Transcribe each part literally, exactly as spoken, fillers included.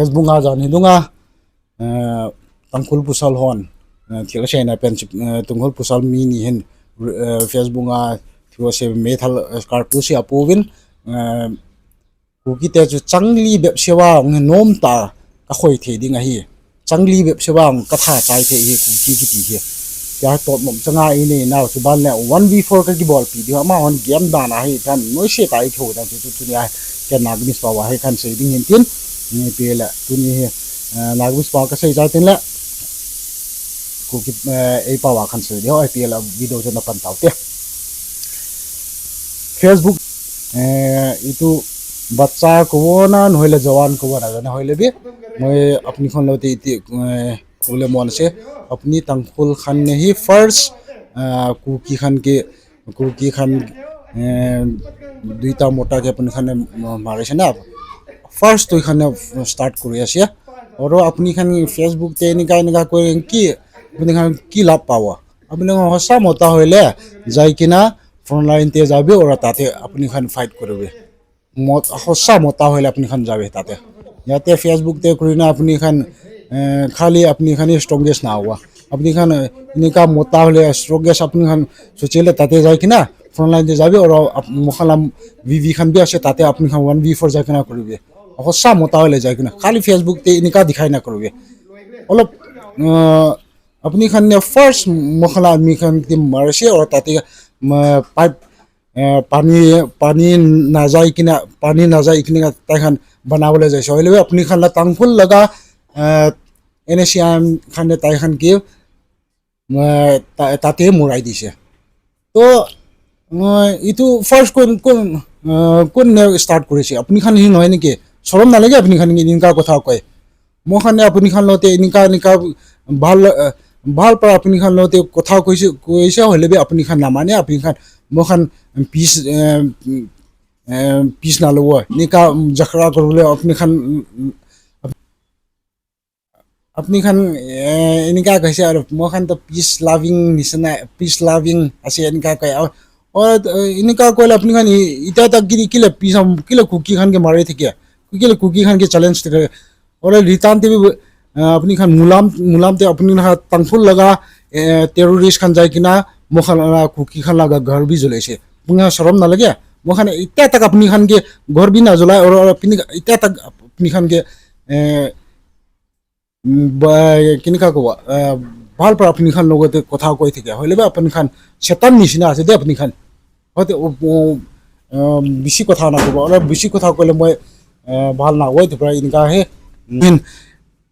Facebook a jan hi dunga, eh, Tangkhul pasal hon, eh, thil aseina pen chu, eh, Tangkhul pasal mi ni hin, eh, Facebook a thil asei methal, eh, kartu si apouvin, eh, Kuki te chu changli bep sewa ong hi nomtah a ka khoi thei ding ahi. Changli bep sewa ong ka tha chai thei hi Kuki kiti hi. Tia totnom changa inei nau chu ban le one v four ka kibolpi ding, amahon game dan ahi tan noise ta i kho dan chu, chu, chu nia hi. Ken Naga News Power hi kan sei ding hin tin. Ni pi le tuni hi, eh, Naga News Power ka sei chai tin le. Kuki, eh, ei Power kan sei ding ho, pi le video chu na pan tau te. Facebook, eh, itu बच्चा को वो ना, नहले जवान को वो ना, नहले भी, मैं अपनी खान लोते इति, eh, बोले मन से, अपनी तंगखुल खान ने ही first, eh, कुकी खान के, कुकी खान, eh, दुईटा मोटा के अपनी खान ने म-, मारे से ना, first तो खान ने start करे से, और वो अपनी खान Facebook ते निका निका कोई की, अपनी खान की लाभ पावा। Apuni khan hosa mota hoile, jai kina front line te jabi aur tate apuni khan fight koribe. Mot-, hosa mota hoile apuni khan jabi tate. Yate Facebook te kurina apuni khan, eh, khali apuni khan hi strongest nahoga. Apuni khan, eh, inika mota hoile strongest apuni khan sochele tate jai kina front line te jabi aur ap-, mokhan la V V khan bhi ase tate apuni khan one v four jai kina koribe. Hosa mota hoile jai kina. Khali Facebook te inika dikhai na koribe. Olop, eh, Apuni khan ne first mokhan la apuni khan team marse aur tate ma pipe, eh, pani, pani na jai kina, pani na jai kina tai khan banabole jaise. Hoile apuni khan la Tangkhul laga, eh, N S C N khan ne tai khan ki, eh, ta-, tate murai dise. To, eh, itu first kon, kon, eh, kon ne start korise. Apuni khan hi nohoi niki. Sorom nalage apuni khan inika kotha koi. Mokhan ne apuni khan lote inika, inika bhal, eh, bhal para apuni khan lote kotha koise, koise hoile bhi apuni khan namane apuni khan mokhan peace, eh, eh, peace nalo. Inika jhagda korle apuni khan, apuni khan, eh, inika koise aur mokhan to peace loving nisna, peace loving ase inika koi. Aur, aur, eh, inika koile apuni khan i-, ita tak kile, kile peace am, kile Kuki khan ke mare thei kya? Kile Kuki khan ke challenge thei kya? Aur return te bhi, eh, apuni khan mulam, mulam te apuni khan Tangkhul laga, eh, terrorist khan jai kina mokhan la Kuki khan laga ghar bhi jole se. Apuni khan sorom nalage? Mokhan ita tak apuni khan ke ghar bhi na jolai aur, aur apuni ita tak apuni khan ke, eh, ba, kinika ko, eh, bhal para apuni khan logote kotha koi thei kya? Hoile bhi apuni khan Satan nisna ase de apuni khan. Hote, o, o, eh, bisi kotha na ko, aur bisi kotha koile moi, eh, bhal nahoi tu para inika he. Hin,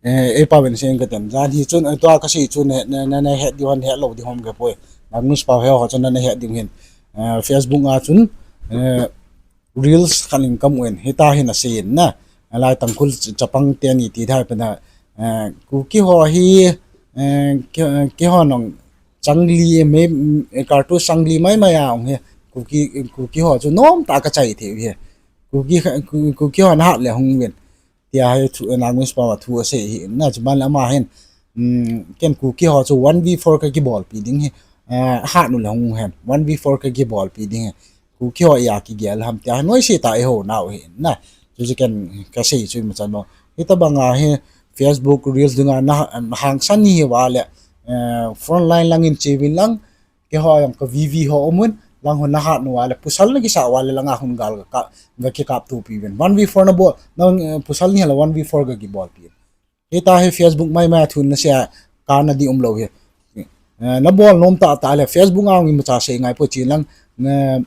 eh, ei paven se ka ten. Jan hi chun, eh, tua kasei chun, eh, na, na, nahet diu ham, hetlou diu ham kapoi. Naga News Power ho chun nahet diu hin. Eh, Facebook a chun, eh, reels khat in kamu in, hitia hin asei in na. Alai Tangkhul ch-, chapang teni ti thei pen a, eh, Kuki ho hi, eh, ki, eh, keiho nung changli mai, eh, kartu changli maimai a hung hi. Kuki, Kuki ho chu nomtah a kachai thei hi. Kuki kha, Ku-, Kuki ho nahat le hung uvin. Tia hi thu, eh, Naga News Power thu asei hi na, chuban le ama hin, mm, ken Kuki ho chu one v four kakibolpi ding hi, eh, hat nu le hung hen, one v four kakibolpi ding hi. Kuki ho a kigel ham tia hi noise ta eiho nau hi na. Chu chu ken kasei chu ima chan mo. Hitabang a hi Facebook reels dinga na, na hangsan ni hi uva le, eh, front line lang in che uvin lang, keiho jong ka V V ho um un, lang hon nahat nu uva le, pasal nakisah uva le, langa hon gal ka, ka, gakikap tupi uvin. One v four nabol, nang, eh, pasal ni la one v four kakibolpi. Hitia hi Facebook maimai a thu nasei a, kana di umlou hi. Eh, nabol nom tah tah le, Facebook a hung imacha sei ngai poi che lang, eh,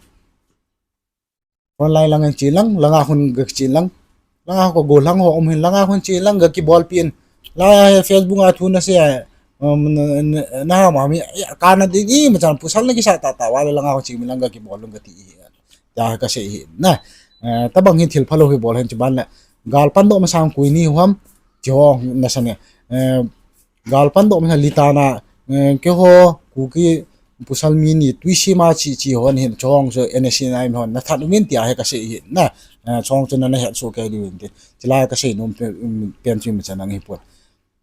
Online lang in che lang, langa hon ga che lang. Langa ko gollhang ho um hin langa hon che lang ga kibolpi in. La Facebook a thu nasei a, um, na, na, na ha ma mi, ya, kana di ni ma chan pasal nakisah tah tah uva le langa hon che mi lang ga kibol lung ga ti hi. Tia kasei hi na. Eh, tabang hin thil phalou hi bol hen chuban le. Gal pandoh masang koi ni ham. Ti ho nasa ne. Eh, Gal pandoh masang litana, eh, keiho Kuki pasal mi ni twisima chi, chi hon hin chong chu N S C N I hon nathat uvin tia hi kasei hi na, eh, chong chu nana het soh kei diu vin ti. Chulai kasei nom pen, um, pen chu ima chan nang hi pon.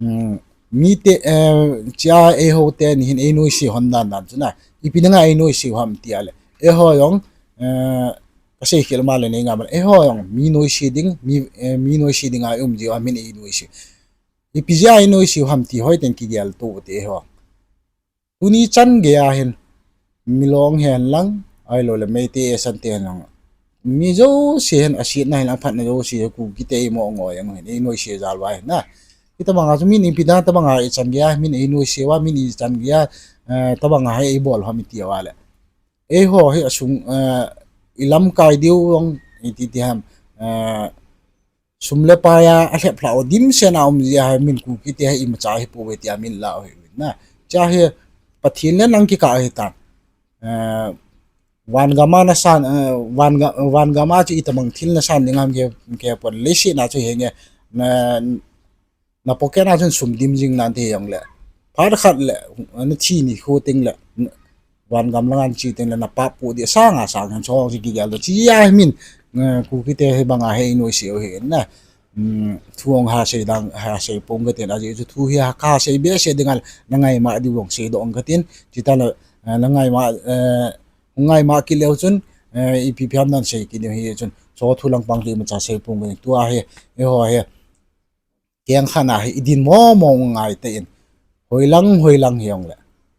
Um, mite, eh, chia eiho teni hin einoise hon dan dan chu na. Ipi dinga einoise u ham tia le. Eiho jong, eh, kasei khel ma le nei ngam le, eiho jong mi noise ding, mi, eh, mi noise ding a i um jiu a min ei noise. Ipi jeh a i noise u ham ti hoiten kigel to u te eiho. Tuni chan gei a hin, Milong hen lang, ahilou le Meitei Esan te hen lang, mi jouse hin asetna hin aphatna jouse Kuki te imo ngoi ang hin, ei noise jal uva hin na. Hitobang a chu min ipi dan tobang a i chan gei a, min ei noise uva, min i chan gei a, eh, tobang a hi ei bol ham i ti uva le, eiho hi asung, eh, i lamkai diu jong iti ti ham, eh, sum le pai a alhep lhah u dimset a um jeh a hi min Kuki te hi imacha hi pouve tia min la u hi na. Chua hi Pathen le nang kikah ahitan. Eh, van gam a nasan, eh, van ga-, van gam a chu itobang thil nasan ding ham kei, kei pon, leiset na chu henge, na, na pocket a chun sum dim jing nan ti jongle, phat khat le, nathi nikho teng le, van gam lang a nache teng le, napap poh ding sanga sang hen, chong chu kigel doh. Chua hi min, eh, Kuki te hibang a hi ei noise u hi na. Um, thu hung ha sei dang, ha sei pong katin, ajeh chu thu hi ha ka sei behseh ding a le, na ngaima diu jong seidoh ing katin, chutah le, eh, na ngaima, eh, hung ngaima kit leu chun, eh, ipi pi ham nan sei kit diu hi chun, chu thu lang pang chu imacha sei pong katin, tua hi, eiho hi, kengkhat a hi i din momo ngai tah in, hoilang, hoilang hijongle,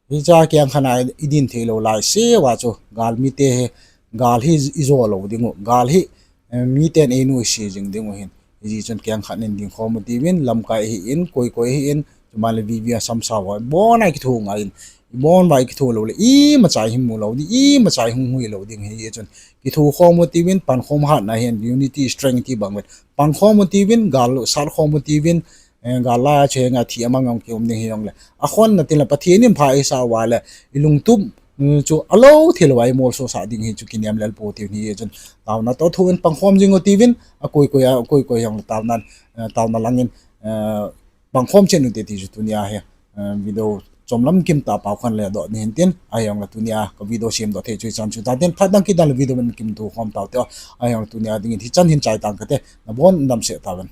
hiche kengkhat a i din theilou lai seuva chu, galmi te hi, gal hi i jo lou ding u, gal hi, eh, miten ei noise jing ding u hin. Hijeh chun kengkhat in dingkhom u tiuvin, lamkai hi in, koi koi hi in, chuban le VV a samsa ho, ibon a kitho ngai in, ibon uva i kitho lou le, imacha i hung mu lou ding, imacha i hung hui lou ding, hijeh chun kitho khom u tiuvin, pankhom hatna hin, unity strength ti bang uvin, pankhom u tiuvin, gal satkhom u tiuvin, eh, gal lai a chu henga thi amang jong kium ding hijongle, akhonna tin le Pathen in pha eisah uva le, i lungtup, mm, chu alou thei louva i molso sah ding hi chu kinem lel pou tiu hijeh chun, taona toh thou in pankhom jing u tiuvin, akoi koi a, akoi koi hijongle taona, eh, taona lang in, eh, pankhom chen u te ti chu tunia hi, eh, video chomlam kim tah pao khat le doh ding hin tin, ahijongle tunia ka video semdoh thei chu hichan chu tan tin, phat dang kit dang le video min kimuto khom tau te, ahijongle tunia dingin hichan hin chai tang kate, nabon damsel tauvin.